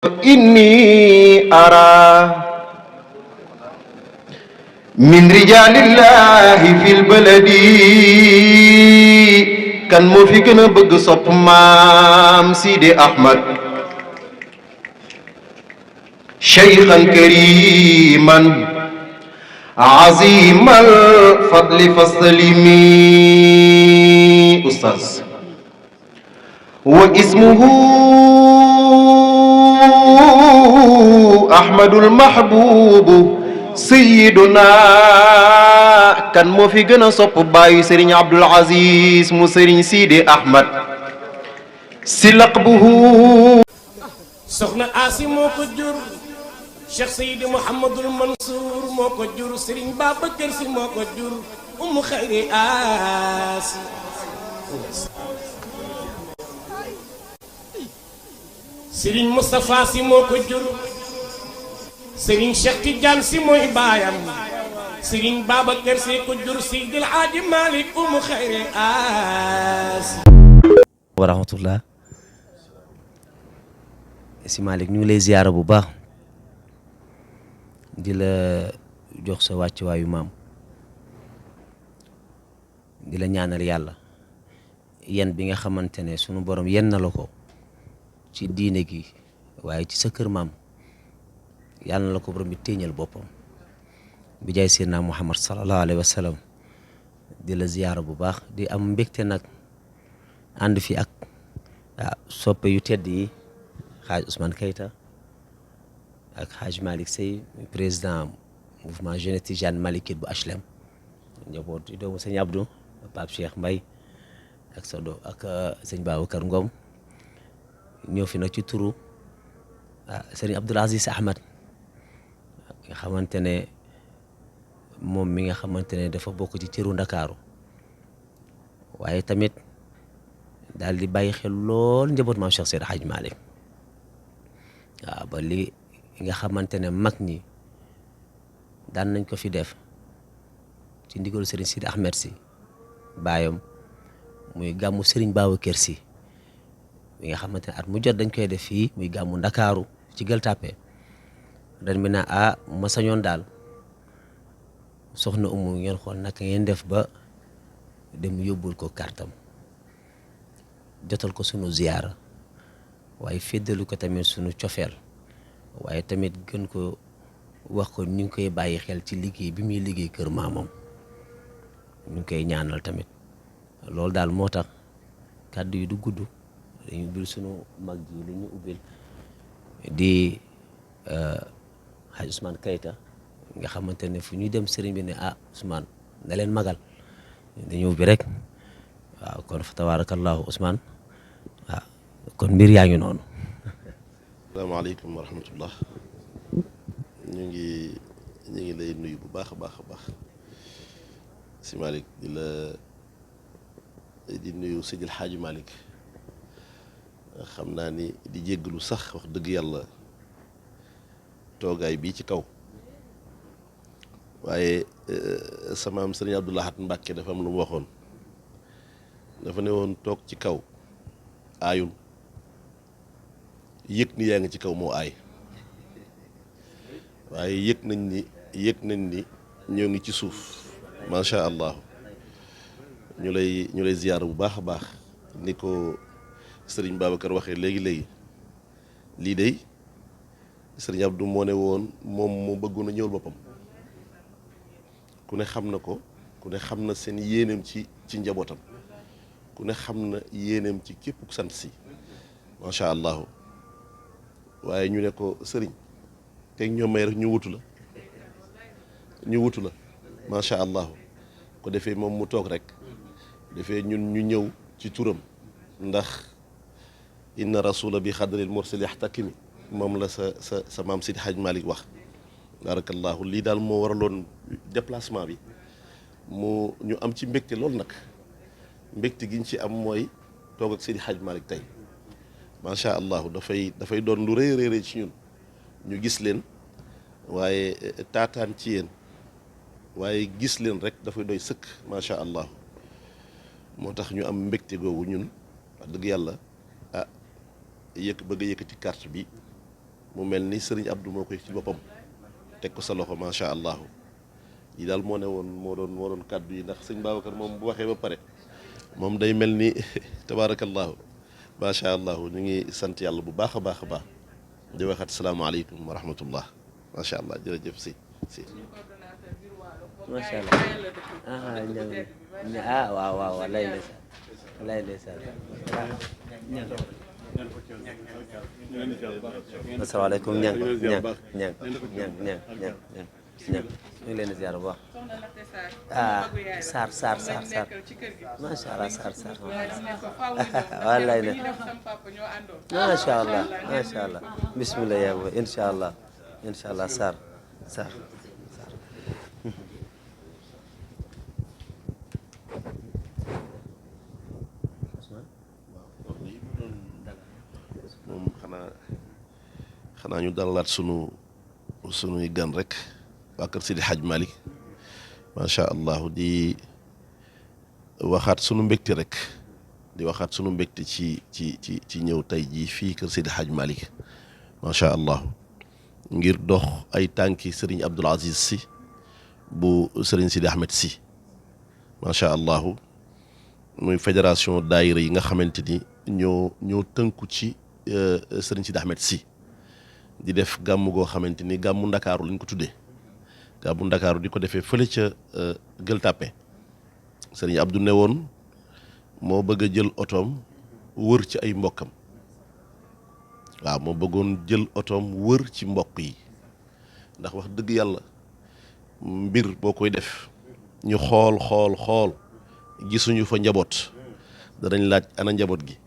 إني أرى من رجال الله في البلد كان مو في gën a bëgg sopp maam Sidi Ahmad شيخا كريما عظيم الفضل فاستلمي أستاذ واسمه أحمد المحبوب سيدنا كان مو في gën a sopp baayu Serigne Abdoul Aziz mu Serigne Sidi Ahmad si laqbuhu soxna Asi moo ko jur Cheikh Seydi Mouhamadul Mansour moo ko jur Serigne Babacar Si moo ko jur Umu Xayri Asi Serigne Moustapha Si moo ko jur Serigne Cheikh Tidiane Si mooy baayam Serigne Babacar Si ko jur Seydil Hadji Malick Umu Xayri Asi wa rahmatullah si Malick ñu ngi lay ziyaara bu baax di la jox sa wàccuwaayu maam di la ñaanal yàlla yen bi nga xamante ne sunu borom yen na la ko ci diine gi waaye ci sa kër maam yàlla na la ko borom bi téeñal boppam bi jaay seydina Muhammad sallallahu alayhi wa sallam di la ziyaara bu baax di am mbégte nag ànd fi ak soppe yu tedd yi xaaj Ousmane Keita ak xaaj Malick Sey président mouvement jeunesse Tijane Malikite bu HLM njaboot yi doomu sëñ Abdou Pape Cheikh Mbaye ak sa do ak sëñ Babacar Ngom ñëw fi nag ci turu sëriñ Abdoul Aziz Ahmad nga xamante ne moom mi nga xamante ne dafa bokk ci cëru Ndakaaru waaye tamit daal di bàyyi xel lool njaboot maam Cheikh Seydi Hadj Malick waaw ba li nga xamante ne mag ñi daan nañ ko fi def ci ndigalu Serigne Sidi Ahmed si baayam muy gàmmu Serigne Babacar si mi nga xamante ne at mu jot dañ koy def fii muy gàmmu Ndakaaru ci Gueule Tapée dañ mi ne ma sañoon daal soxna Umu ngeen xool naka ngeen def ba dem yóbbul ko kartam jotal ko sunu ziyaara waaye féddalu ko tamit sunu cofeel waaye tamit gën ko wax ko ñu ngi koy bàyyi xel ci liggéey bi muy liggéey kër maamam ñu ngi koy ñaanal tamit loolu daal moo tax kàddu yi du gudd dañu ubbil sunu mag ji li ñu ubbil di Hadj Ousmane Keita nga xamante ne fu ñuy dem sëriñ bi ne Ousmane na leen magal dañu ubbi rek waaw kon fa tabarakallahu Ousmane waaw kon mbir yaa ngi noonu. asalaamaaleykum wa rahmatullah ñu ngi lay nuyu bu baax a baax a baax si Malick di nuyu Seydil Hadji Malick xam naa ni di jéggalu sax wax dëgg yàlla toogaay bii ci kaw waaye sama am Sëriñ Abdou Lahad Mbàkke dafa am lu mu waxoon dafa ne woon toog ci kaw aayul yëg ni yaa ngi ci kaw moo aay waaye yëg nañ ni ñoo ngi ci suuf macha allah ñu lay ziyaar bu baax a baax ni ko sëriñ Babacar waxee léegi lii de sëriñ Abdou moo ne woon moom moo bëggoon a ñëwal boppam ku ne xam na ko ku ne xam na seen yéeneem ci njabootam ku ne xam na yéeneem ci képp ku sant si macha allah waaye ñu ne ko sëriñ teg ñoo may rek ñu wutu la macha allah ko defee moom mu toog rek defee ñun ñu ñëw ci turam ndax inna rasula bi xadril mursali yaxtakimi moom la sa maam Sidi Hadj Malick wax barakallahu lii daal moo waraloon déplacement bi ñu am ci mbégte loolu nag mbégte gi ñu ci am mooy toog ak Sidi Hadj Malick tey macha allah dafay doon lu rëy ci ñun ñu gis leen waaye taataan ci yéen waaye gis leen rek dafay doy sëkk macha allah moo tax ñu am mbégte googu ñun wax dëgg yàlla bëgg a yëkkati carte bi mu mel ni sëriñ Abdou moo koy ci boppam teg ko sa loxo macha allah yi daal moo ne woon moo doon kàddu yi ndax sëñ Babacar moom bu waxee ba pare moom day mel ni tabaarakallahu macha allah ñu ngi sant yàlla bu baax a baax a baax di waxaat salaamaaleykum wa rahmatullah macha allah jërëjëf si. macha allah waaw lay ndeysaan asalaamaaleykum ñang ñu ngi leen di ziar bu baax Sarr macha allah Sarr wallaay ne macha allah bismillah yaa booy incha allah Sarr moom xanaa ñu dalalaat sunuy gan rek waa kër Seydi Hadj Malick macha allah di waxaat sunu mbégte rek di waxaat sunu mbégte ci ñëw tey jii fii kër Seydi Hadj Malick macha allah ngir dox ay tànki Serigne Abdoul Aziz Sy bu Serigne Sidi Ahmed Sy macha allah muy fédération daayira yi nga xamante ni ñoo tënku ci Serigne Sidi Ahmed Sy di def gàmm goo xamante ni gàmmu ndakaaru lañ ko tuddee gàmmu ndakaaru di ko defee fële ca Gueule Tapée Serigne Abdou ne woon moo bëgg a jël otoom wër ci ay mbokkam waaw moo bëggoon jël otoom wër ci mbokk yi ndax wax dëgg yàlla mbir boo koy def ñu xool gisuñu fa njaboot danañ laaj ana njaboot gi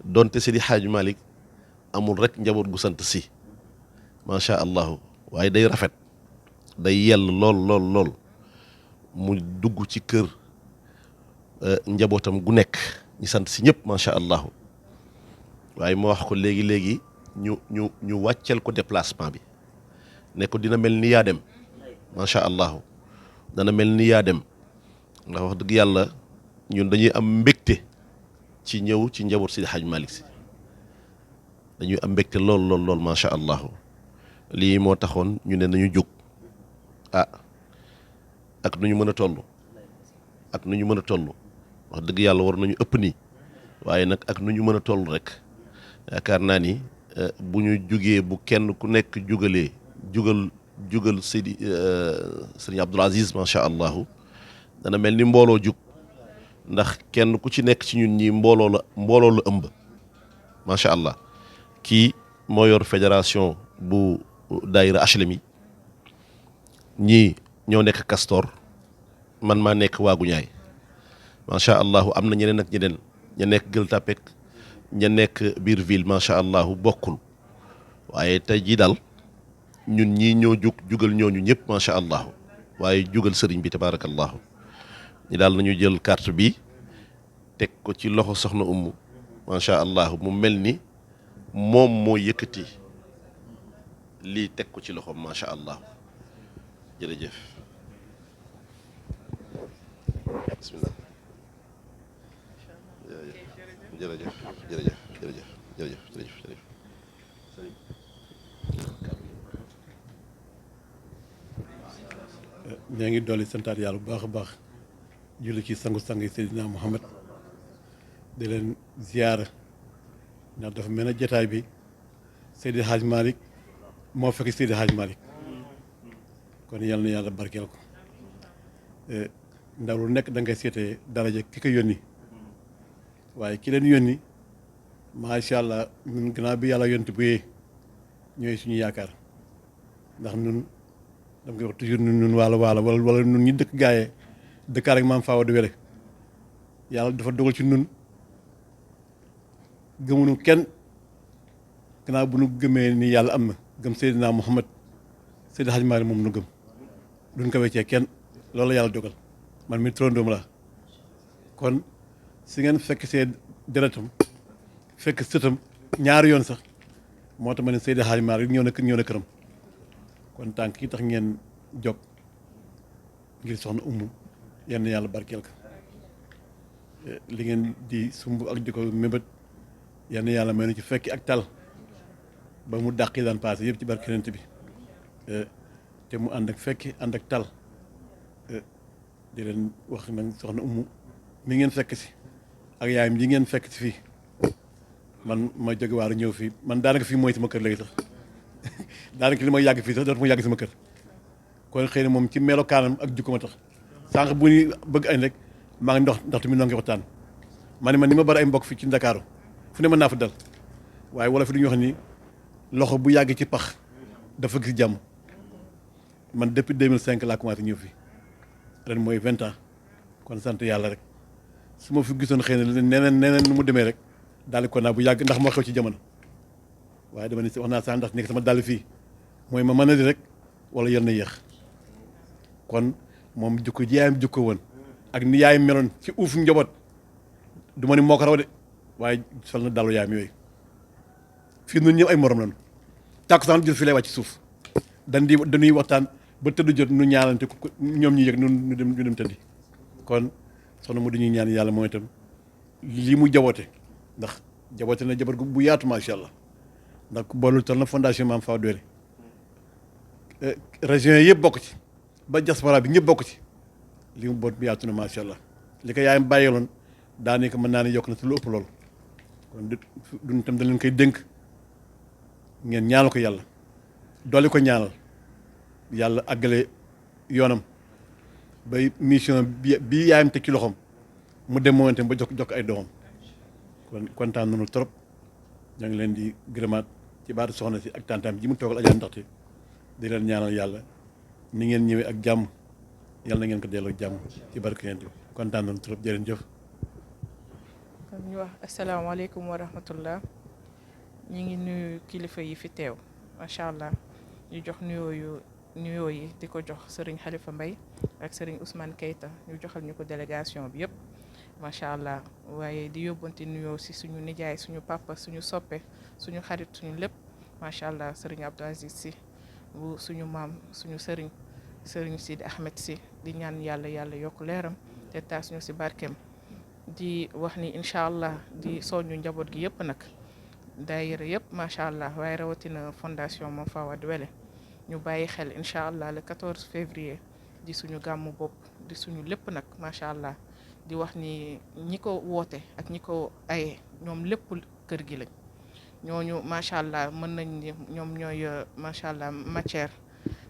donte Seydi Hadj Malick amul rek njaboot gu sant si macha allah waaye day rafet day yell lool mu dugg ci kër njabootam gu nekk ñu sant si ñëpp macha allah waaye ma wax ko léegi ñu wàcceel ko déplacement bi ne ko dina mel ni yaa dem macha allah dana mel ni yaa dem ndax wax dëgg yàlla ñun dañuy am mbégte ci ñëw ci njaboot Seydi Hadj Malick si dañuy am mbégte lool macha allah lii moo taxoon ñu ne nañu jóg ak nu ñu mën a toll wax dëgg yàlla war nañu ëpp nii waaye nag ak nu ñu mën a toll rek yaakaar naa ni bu ñu jugee bu kenn ku nekk jugal Serigne Abdoul Aziz macha allah dana mel ni mbooloo jug ndax kenn ku ci nekk ci ñun ñi mbooloo la ëmb macha allah kii moo yor fédération bu daayira HLM yi ñii ñoo nekk Castor man maa nekk waagu ñaay macha allah am na ñeneen ak ñeneen ña nekk Gueule Tapée ña nekk biir ville macha allah bokkul waaye tey jii daal ñun ñii ñoo jugal ñooñu ñëpp macha allah waaye jugal sëriñ bi tabaarakallahu ñi daal nañu jël carte bi teg ko ci loxo soxna Umu macha allah mu mel ni moom moo yëkkati lii teg ko ci loxoom macha allah jërëjëf bismillah jërëjëf ñaa ngi dolli santaat yàlla bu baax a baax julli ci sangu-sang yi Seydina Muhammad di leen ziyaara ndax dafa mel ne jataay bi Seydi Hadj Malick moo fekk Seydi Hadj Malick kon yal na yàlla barkeel ko ndaw lu nekk da ngay seetee daraja ki ko yónni waaye ki leen yónni macha allah ñun gannaaw bi yàlla yónni bu yee ñooy suñu yaakaar ndax ñun dama koy wax toujours ñun wala ñun ñi dëkk gaayee dëkkaar ak maam Faawa di wele yàlla dafa dogal ci ñun gëmuñu kenn gannaaw bu nu gëmee ni yàlla am na gëm Seydina Muhammad Seydi Hadj Malick moom nu gëm duñ ko weccee kenn loolu la yàlla dogal man mi trondoom la kon si ngeen fekk see deretam fekk sëtam ñaari yoon sax moo tax ma ne Seydi Hadj Malick ñëw na këram kon tànk yi tax ngeen jóg ngir soxna Umu yenn yàlla barkeel ka li ngeen di sumb ak di ko mébét yenn yàlla may na ci fekki ak tal ba mu dàq yi daan passé yëpp ci barke Yonent bi te mu ànd ak fekki ànd ak tal di leen wax nag soxna Umu mi ngeen fekk si ak yaayam ji ngeen fekk si fii man ma jóge waaru ñëw fii man daanaka fii mooy sama kër léegi sax daanaka li may yàgg fii sax dootuma yàgg sama kër kon xëy na moom ci melokaanam ak jukko ma tax sànq bu ñu bëgg añ rek maa ngi ndox tamit noo ngi waxtaan ma ne man ni ma bari ay mbokk fii ci Ndakaaru fu ne mën naa fa dal waaye wala fi du ñu wax ni loxo bu yàgg ci pax dafa gis jàmm man depuis 2005 laa commencé ñëw fi ren mooy 20 ans kon sant yàlla rek su ma fi gisoon xëy na neneen nu mu demee rek daal ko naa bu yàgg ndax moo xew ci jamono waaye dama ne wax naa sax ndax nekk sama dàll fii mooy ma mën a di rek wala yal na yéex kon moom jukko ji yaayam jukko woon ak ni yaayam meloon ci uuf njaboot du ma ni moo ko raw de waaye sol na dalu yaayam yooyu fii nun ñëpp ay morom lañu tàkku sax jël fi lay wàcc suuf dañuy waxtaan ba tëdd jot nu ñaanante ñoom ñu yëg ñu dem tëddi kon soxna mu dañuy ñaan yàlla mooy itam lii mu jaboote ndax jaboote na jaboot bu yaatu macha allah ndax boolul toll na fondation Mame Fawa Doore région yëpp bokk ci ba diaspora bi ñëpp bokk ci li mu boot bu yaatu na macha allah li ko yaayam bàyyeeloon daanaka mën naa ne yokk na ci lu ëpp loolu kon duñ tam da leen koy dénk ngeen ñaanal ko yàlla dolli ko ñaanal yàlla àggale yoonam bay mission bi yaayam teg ci loxoom mu dem moom itam ba jokk ay doomam kon kontaan nañu trop ñoo ngi leen di gërëmaat ci baatu soxna si ak tantaam ji mu toogal Adja Ndaxte di leen ñaanal yàlla ni ngeen ñëwee ak jàmm yàlla na ngeen ko delloo jàmm ci barke yéen kontaan nañu trop jërëjëf. kon ñu wax asalaamaaleykum wa rahmatullah ñu ngi nuyu kilifa yi fi teew macha allah ñu jox nuyoo yi di ko jox Serigne Khalifa Mbaye ak Serigne Ousmane Keita ñu joxal ñu ko délégation bi yëpp macha allah waaye di yóbbante nuyoo si suñu nijaay suñu papa suñu soppe suñu xarit suñu lépp macha allah Serigne Abdou Aziz Sy bu suñu maam suñu Serigne Sidi Ahmed Sy di ñaan yàlla yokk leeram te taas ñu si barkeem di wax ni incha allah di soññu njaboot gi yëpp nag daayira yëpp macha allah waaye rawatina fondation Mame Fawa Doore ñu bàyyi xel incha allah le 14 février di suñu gàmmu bopp di suñu lépp nag macha allah di wax ni ñi ko woote ak ñi ko aye ñoom lépp kër gi lañ ñooñu macha allah mën nañ ni ñoom ñooy macha allah matière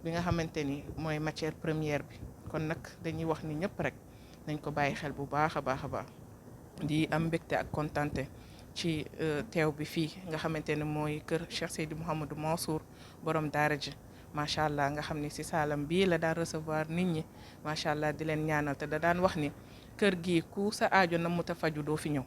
bi nga xamante ni mooy matière première bi kon nag dañuy wax ni ñëpp rek nañ ko bàyyi xel bu baax a baax a baax di am mbégte ak kontante ci teew bi fii nga xamante ne mooy kër Cheikh Seydi Mouhamadou Mansour borom daara ji macha allah nga xam ni si saalam bii la daan recevoir nit ñi macha allah di leen ñaanal te da daan wax ni kër gi ku sa aajo na mu ta faju doo fi ñëw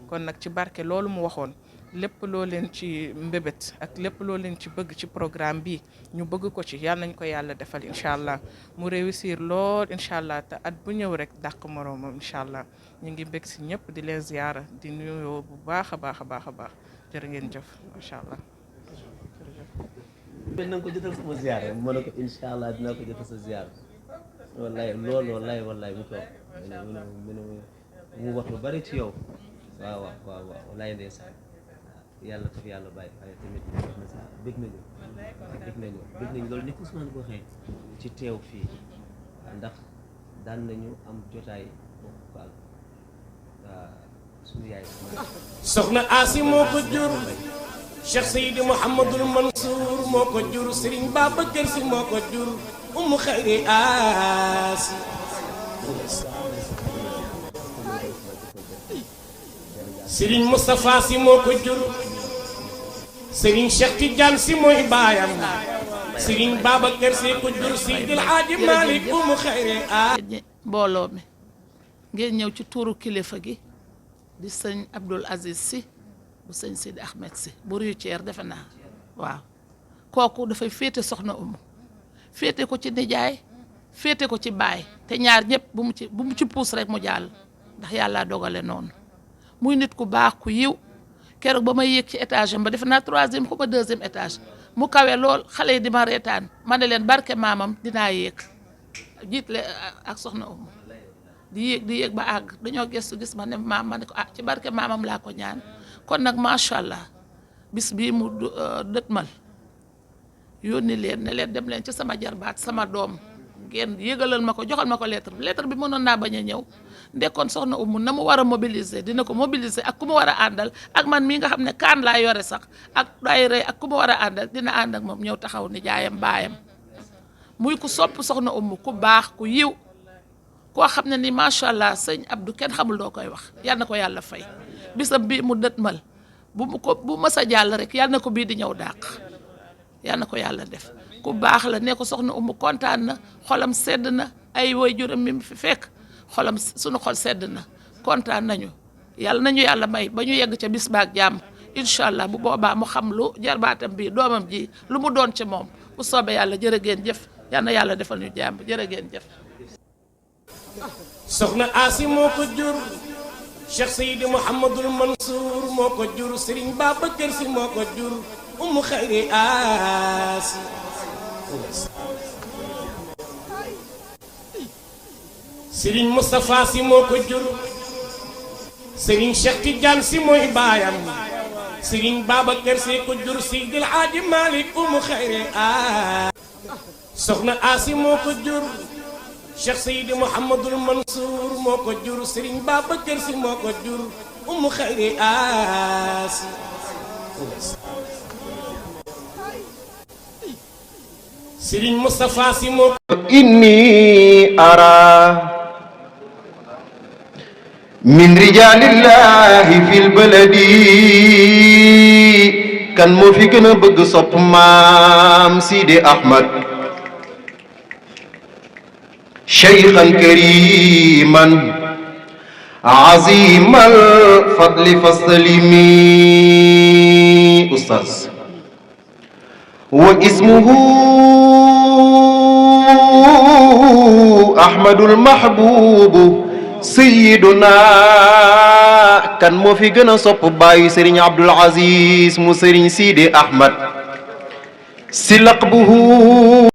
kon nag ci barke loolu mu waxoon lépp loo leen ci mbébét ak lépp loo leen ci bëgg ci programme bi ñu bëgg ko ci yàlla nañ ko yàlla defal incha allah mu réussir lool incha allah te at bu ñëw rek dàq moroomam incha allah ñu ngi bég si ñëpp di leen ziyaara di nuyoo bu baax a baax a baax a baax jërë ngeen jëf macha allah. na nga ko jotal sama ziyaara ma ne ko incha allah dinaa ko jotal sa ziyaara wallaay loolu wallaay mu toog mu wax lu bari ci yow waaw wallaay ndeysaan yàlla ko fi yàlla bàyyi waaye tamit wax na sax bëgg nañu loolu ni ko Ousmane ko waxee ci teew fii ndax daan nañu am jotaay bokk suñu yaay soxna Asi moo ko jur Cheikh Seydi Mouhamadul Mansour moo ko jur Serigne Babacar Sy moo ko jur Umu Xayri Asi Serigne Moustapha Sy moo ko jur Serigne Cheikh Tidiane Sy mooy baayam Serigne Babacar Sy ko jur Seydil Hadji Malick Umu Xayri Asi mbooloo mi ngeen ñëw ci tuuru kilifa gi di sëñ Abdoul Aziz Sy bu sëñ Sidi Ahmed Sy bu Rutière defe naa waaw kooku dafay féete soxna Umu féete ko ci nijaay féete ko ci baay te ñaar ñëpp bu mu ci puus rek mu jàll ndax yàlla dogale noonu muy nit ku baax ku yiw keroog ba may yéeg ci étage am ba defe naa 3e ko ba 2e étage mu kawe lool xale yi di ma reetaan ma ne leen barke maamam dinaa yéeg jiitle ak soxna Umu di yéeg ba àgg dañoo gëstu gis ma ne maam ma ne ko ci barke maamam laa ko ñaan kon nag macha allah bis bii mu dëtmal yónni leen ne leen dem leen ci sama jarbaat sama doom ngeen yëgalal ma ko joxal ma ko lettre bi mënoon naa bañ a ñëw ndekkoon soxna Umu na mu war a mobiliser dina ko mobiliser ak ku mu war a àndal ak man mii nga xam ne kaan laa yore sax ak daayira ak ku mu war a àndal dina ànd ak moom ñëw taxaw ni jaayam baayam muy ku sopp soxna Umu ku baax ku yiw koo xam ne ni macha allah sëñ Abdou kenn xamul doo koy wax yal na ko yàlla fay bisam bii mu dëtmal bu mës a jàll rek yal na ko bii di ñëw dàq yal na ko yàlla def ku baax la ne ko soxna Umu kontaan na xolam sedd na ay waajuram mi fi fekk xolam sunu xol sedd na kontaan nañu yàlla nañu yàlla may ba ñu yegg ca bis baak jàmm incha allah bu boobaa mu xam lu jarbaatam bii doomam ji lu mu doon ci moom bu soobee yàlla jërë ngeen jëf yal na yàlla defal ñu jàmm jërë ngeen jëf. soxna Asi moo ko jur Cheikh Seydi Mouhamadul Mansour moo ko jur Serigne Babacar Si moo ko jur Umu Xayri Asi Serigne Moustapha Si moo ko jur Serigne Cheikh Tidiane Si mooy baayam Serigne Babacar Si ko jur Seydil Hadji Malick Umu Xayri Asi soxna Asi moo ko jur Cheikh Seydi Mouhamadul Mansour moo ko jur Serigne Babacar Si moo ko jur Umu Xayri Asi Serigne Moustapha Si moo ko inni ara min rijalillahi fil baladi kan moo fi gën a bëgg sopp maam Sidi Ahmad شيخا كريما عظيم الفضل فاستلمي أستاذ واسمه أحمد المحبوب سيدنا كان مو في gëna sopp baay Serigne Abdoul Aziz mu Serigne Sidi Ahmad si laqbuhu